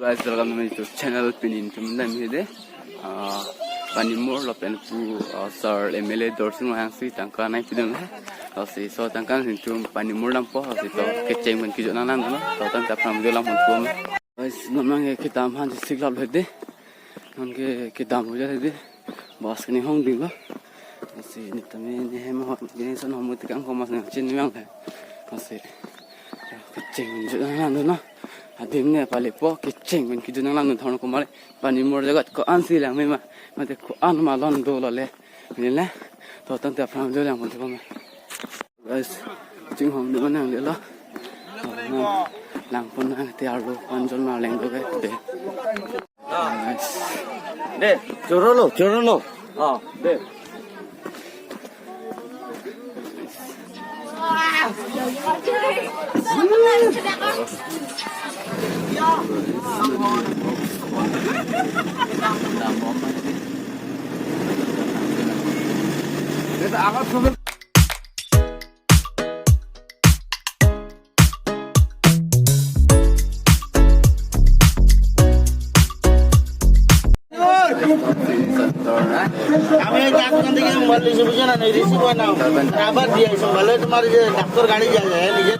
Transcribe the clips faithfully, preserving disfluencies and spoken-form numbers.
Guys, welcome to my YouTube channel. Pini netum dam hedi, ah, Panimur lapen pu, ah, sir M L A Dorsing Ronghang si tangka nangpidun lo. Lasi laso tangka netum Panimur dampo, lasi to kecheng pen kejut nanglangdunlo. To tangka aphrang video langpon thupo. Guys, non nangke kedam aphan chesiklap hedi. Non ke kedam ujar hedi. Bus kene hongdinglo. Lasi netum ne hem ahut kene son ahut tekang komas ne chin yang le. Lasi kecheng pen kejut nanglangdunlo. Adim ne palepo, kecheng pen kejut nanglangdun thorno komat le. Panimur jagat ko-ansi lang me ma. Mate ko-an malon dolo le. Neli le. To tangka aphrang video langpon thupo me. Guys, chinghongdun nanglelo. Langpon nang tiarlo, panjon marleng do ke. De. Guys. De, chorolo, chorolo. Oh, de. আমি এই ডাক্তার থেকে mobile receive বুঝে না, নেই রিসিভ হয় না। আবার দিয়ে আসুন, ভালো তোমার যে ডাক্তার গাড়ি যায়, যায়, নিজে।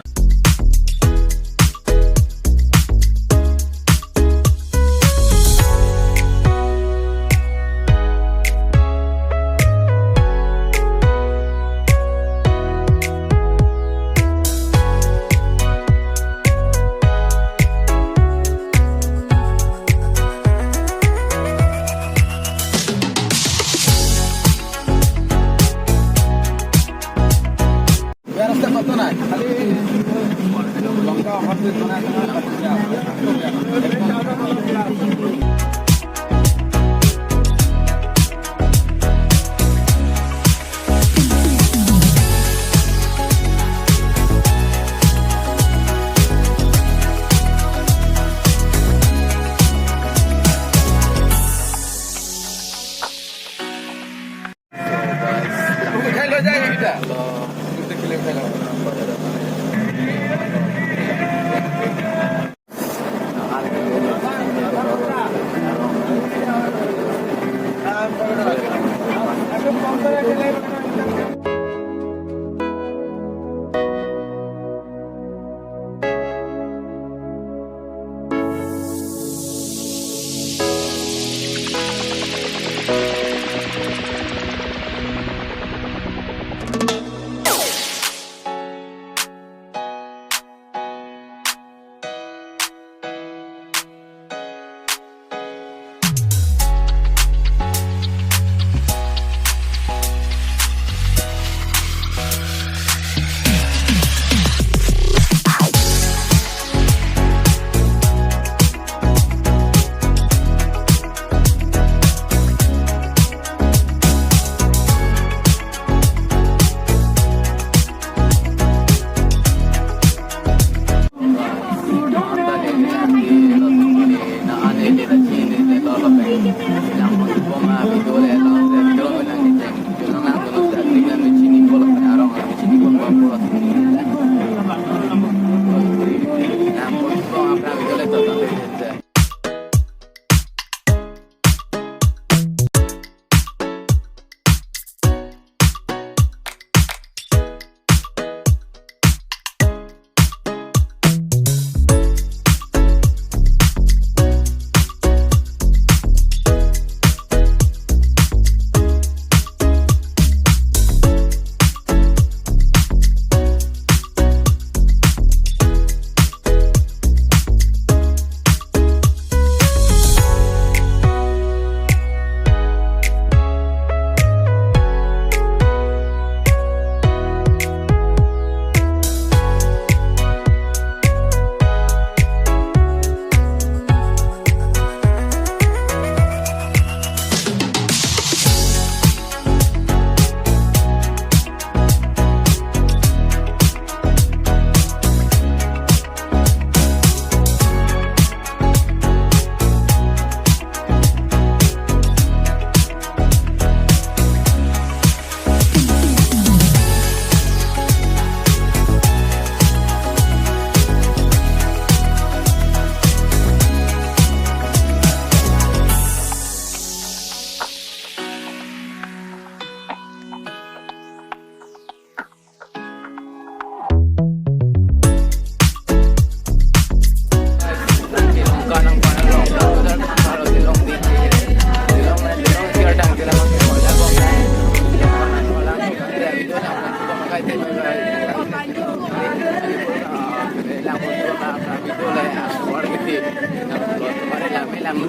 Guys,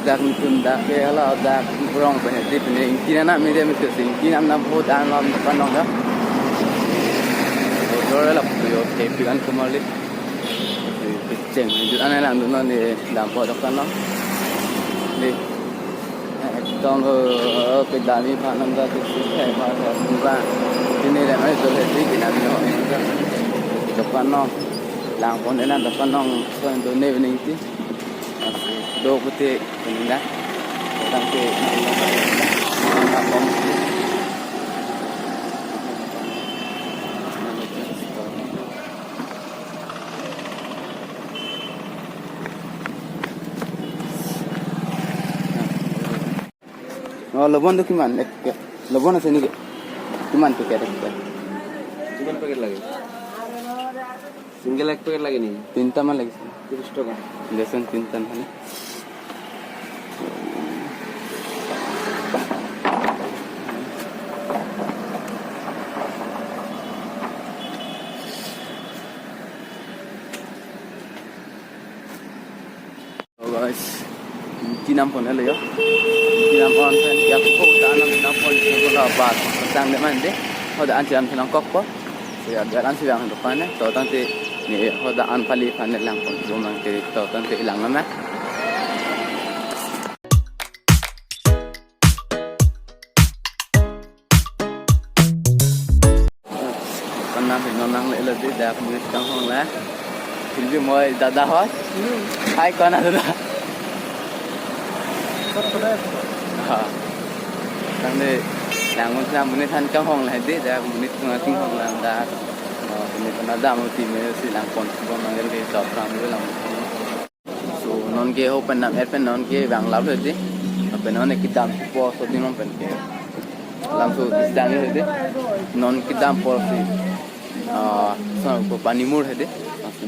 dak nelitum dak ke hala dak rong pen hedi pen ingki nang mide mite si ingki nang nang po dan lam depan nong ya. Dor la puyo ke pikan kumali. Kecheng jut anai lang dun non di dampo depan nong. Di ekdom lo pedami pa nang da tu si hai pa da sungga. Ini le mai tu le di kinam no. Depan nong. Langpon enan depan nong so do ne bening ti. Masih do pute bening da. Tangte nang nang nang nang. Oh, lobon tu kiman? Ek, ek. Lobon ase niki? Kiman packet ek, ek? Kiman packet lage? Single ek packet lage niki? Tinta man lage. Tiris toka. Deson tinta man. So guys, ingki nam pon lo yo. Ingki nam pon pen ya ko ta nam nam pon ko la bat tang de man de. Hoda an chiram thenang kok po. So ya jalan si yang depan ne. To tangte ne hoda an pali pan ne langpon bomang te to tangte ilang na. Konat si non nangle lo di dak monit kanghong la. Phir bhi moi dada ho. Hai konat dada. Ha. Tangte nang monit nang monit han kanghong la di dak monit kanghong la dak. Oh, monit konat dam ti me si langpon bomang le to kang lang. So non ke ho pen nam er pen non ke bang lap hedi. Pen non ke dam po so din non pen ke. Lam so distang hedi. Non ke dam po si. Ah, so ko pani mur hedi.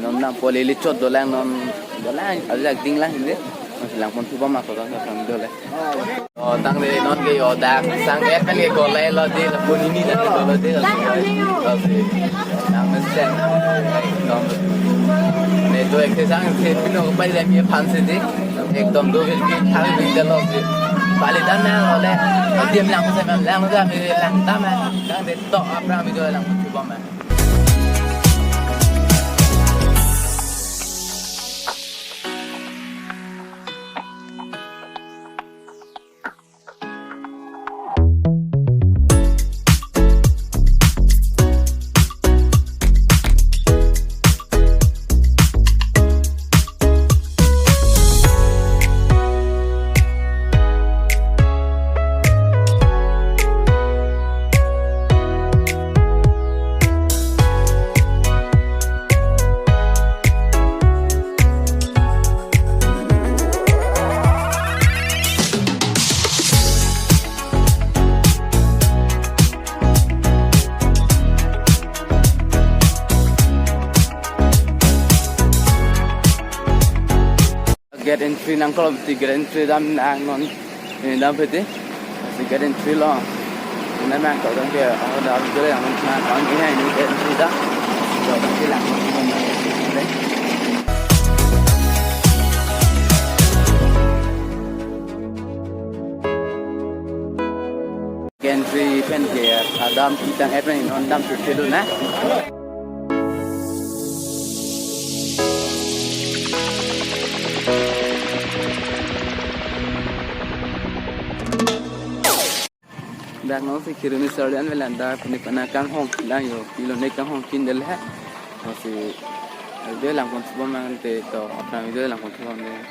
Non dam po le le chot dolang non dolang ajak ding lang hedi. Langpon thu bom ma ko dam dole. Oh, tangte non ke yo dak sang et pen ke kolai lo di la pun ini dan lo di la si. Nang mesen. Dom. Ne to ek sang se pino ko pali le mi phan se di. Ekdom do ke thang bi de lo di. Pali dan na lo le. Adim lang se man lang da mi lang da man. Tangte to apra mi do lang thu bom man. Gate entry nang kolom ti gate entry dam nang non. Ini dam peti. Si gate entry lo. Ini nang kolom ke, oh, dam jole nang non. Nang ini, ini gate entry dam. Kolom ke lang. Gate entry pen ke adam kitang et pen non dam tu kilo na. Dak non si Kheroni Sarli an velan dak pini pana kanghong lang yo kilo ne kanghong kin del hai. Masih video langpon thu bom nang te to apna video langpon thu bom nang.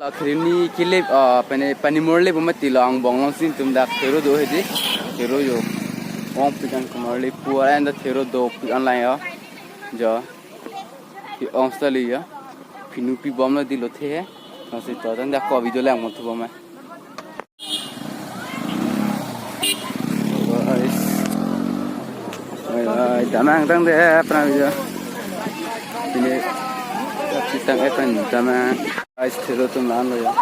Akhrini kilip, ah, pene panimur le buma tilo angbong alongsi netum dak thero do hedi. Thero jo. Ongpik an kumar le puar anda thero dopik an lang jo. Jo. Ki ong stali jo. Pinu pibom lo dilo the he. Nasi to dan dak ko video lang mo thu bom he. Guys. Ai, ai, damnang tangte aphrang jo. Pini kita nge pen damnang. Guys, thero atum la-an lo jo.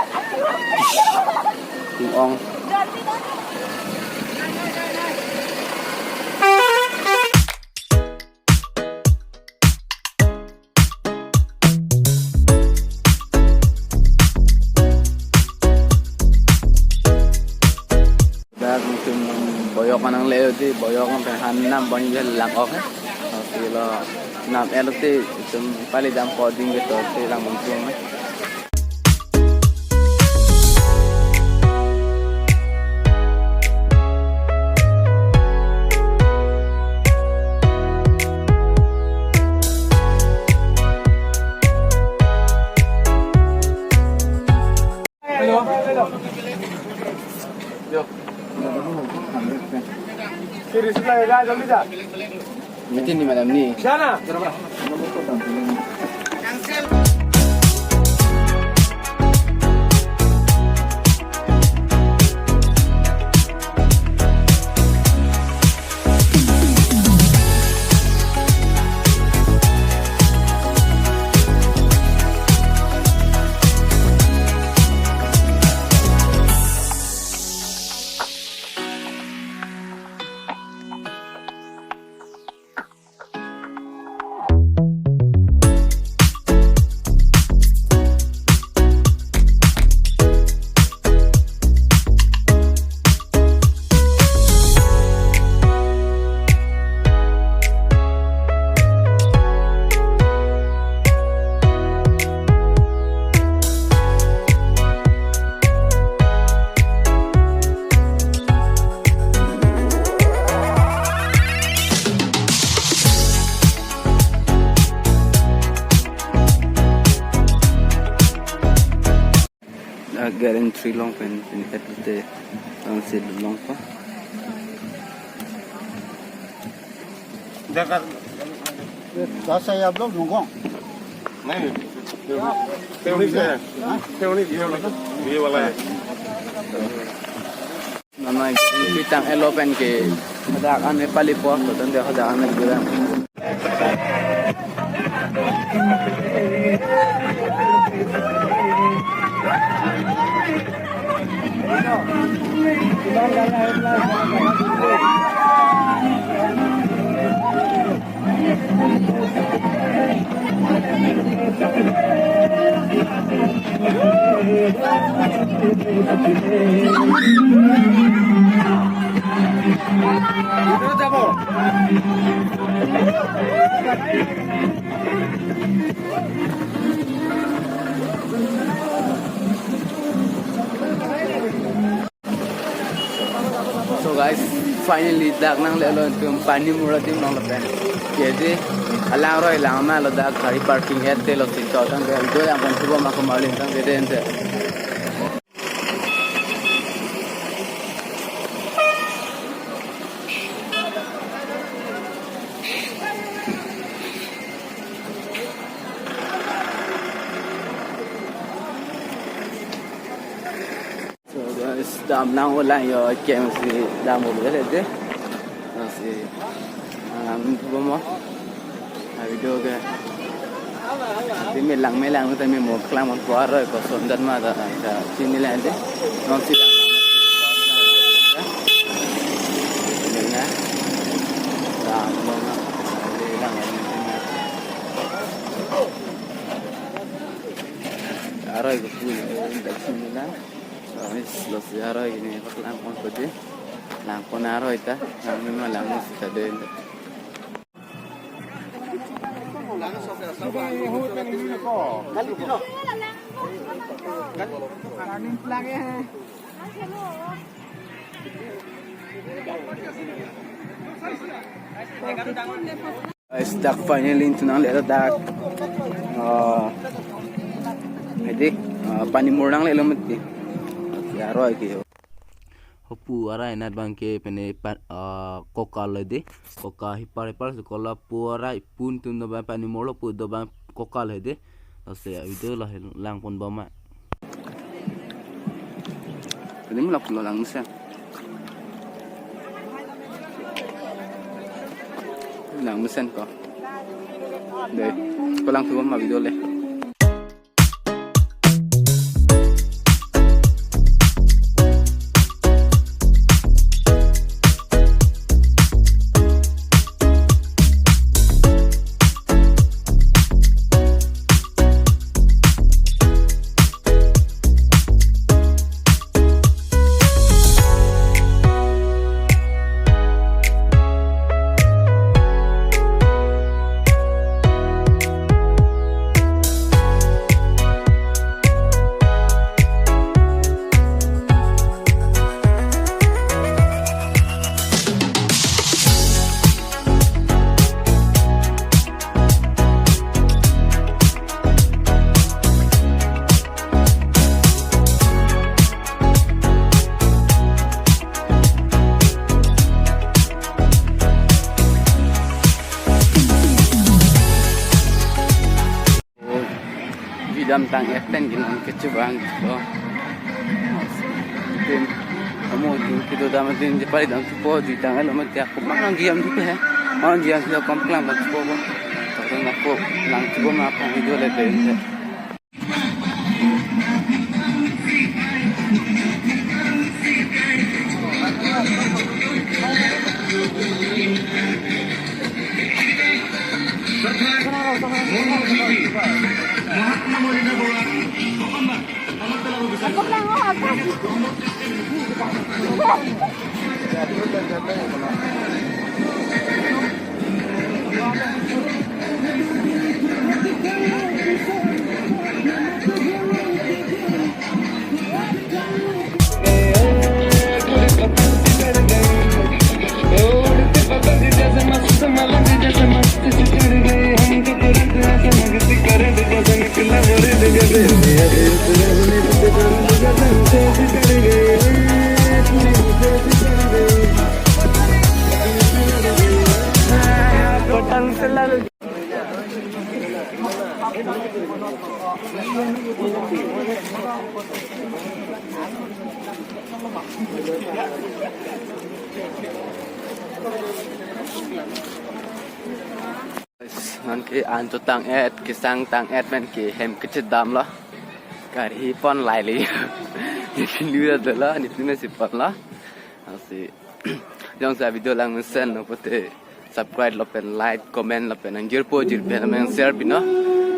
Tum ong. Dak netum boyok anang le ti, boyok an pen han nam bon je lang ok he. Oke lo, nam el ti netum pali dam ko ding ke to ti lang bon tum he. Meeting ni madam ni. Dak gate entry along pen, pen het te, ang si long pa. Dak saya belum nungkong. Nahi. Teori se. Teori, teori. Ye wala hai. Nama pitang elo pen ke hadak an pali po, to tende hadak an gura. So guys, finally dak nanglelo netum Panimur adim along lapen. Kede alang aroi lang ma lo, dak gari parking et te lo, sing to tangte video yang pon thubo ma ko marling tangte den te. So guys, dam nang ulang yo, kem si dam ulang de. Nasi, ah, mintu bomo. Ah, video ke. Di melang melang, kita memo kelang mon kuar ko sondan ma da, da sini lah de. Non si dam ulang. Dam ulang. Di lang. Aroi ko pui, da sini lah. Guys, lo si aroi ini, paklangpon ko di. Langpon aroi ta, lang ni ma lang si ta den. Guys, dak finally netum nanglelo dak. Oh. Hai Dei, ah, pani mur nanglelo mati. Ya, aroi ke. Hopu arai anat abangke pene pa-, ah, koka lo dei. Koka hipar hipar si kola pu arai pun tun do abang pani murlo pu do abang koka lo dei. Lasi video lo he langpon bom ma. Pene mulak lo langmesen. Langmesen ko. Dei, ko langthu bom ma video le. Video damtang-et pen gin ang kechevang ko. Tin, kamu tin kido dam tin jepari dam thupo, jui tang alo mati ako mang ang giam thupo he. Mang giam thupo komplang ban thupo ko. Tang ako lang thupo ma ako video le pe. Non ke an chotang-et, kesang tang-et pen ke hem kechedam lo. Gari pon lai le. Ni pindu lo, ni pindu si pon lo. Asi. Jongsi video langmesen lo pute subscribe lapen like, comment lapen nangjirpo jirpi lapen nangshare pi non.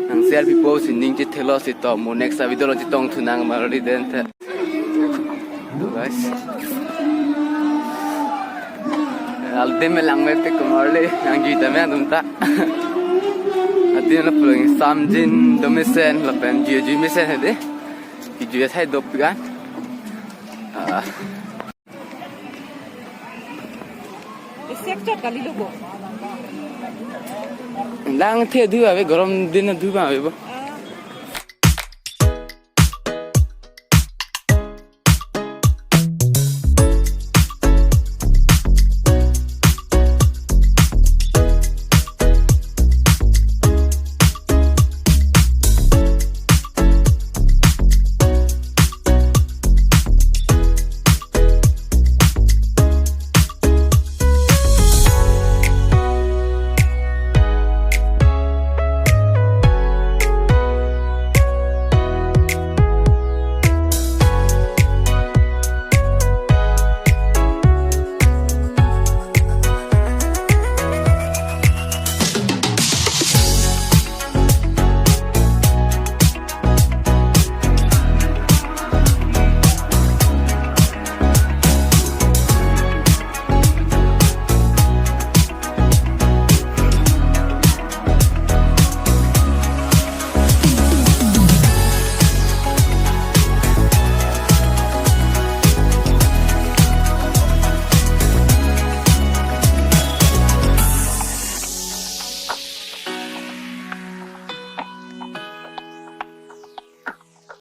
Nangshare pipo si ning chethelo si to mo next video lo chetong thu nang marli den the. To guys. Alde me langmepik ko marli nangjui tame atum ta. Adim lo pulang samjin do mesen lapen jui jui mesen he dei. Kijui sai dopik an. Ah. Isek chot kali lo bo. Langthe du ave, gorom din du ave bo.